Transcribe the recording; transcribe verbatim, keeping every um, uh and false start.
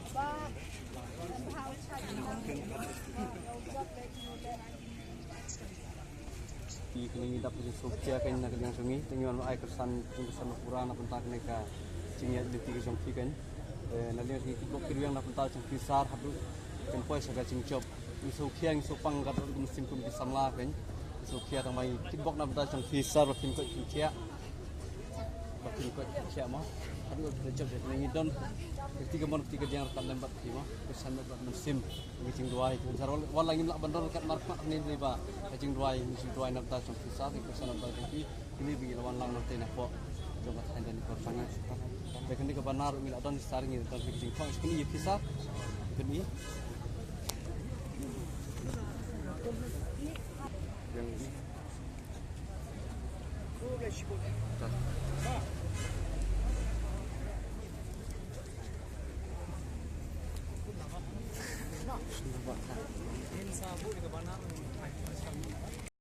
Ki kine ngi dap ki sngewkhia kein na ka liang jong ngi, te ngi wan ai kyrsan, kyrsan pura na bynta kane ka jingïaid lynti ka jong phi kein. Eh, na liang jong ngi ki bok ki rwiang na bynta jong phi sir haduh kin poi sha ka jingjop. Ngi sngewkhia ngi sngewpang ka dor ka mynsiem kum ki samla kein. Ngi sngewkhia tang ba ngi ki bok na bynta jong phi sir ba phin koit phin khiah. Ba phin koit phin khiah mo. Haduh ba phin jop jop ngi don. Kti ka mon kti ka diang ryngkat lem bad phi mo. Kyrsan bad mynsiem. Ngi jingduwai ki jar wal la ngim lah ban don kat markhmat ne ba ka jingduwai ngi jingduwai na bynta jong phi sir ngi kyrsan na bynta jong phi. Kine ba ngi la wan lang nangtei na pdeng jong ka thaiñ da ni por tang. Ba kane ka banner ngi la don sir ngi don ki jingthong kine ïa phi sir. Kine.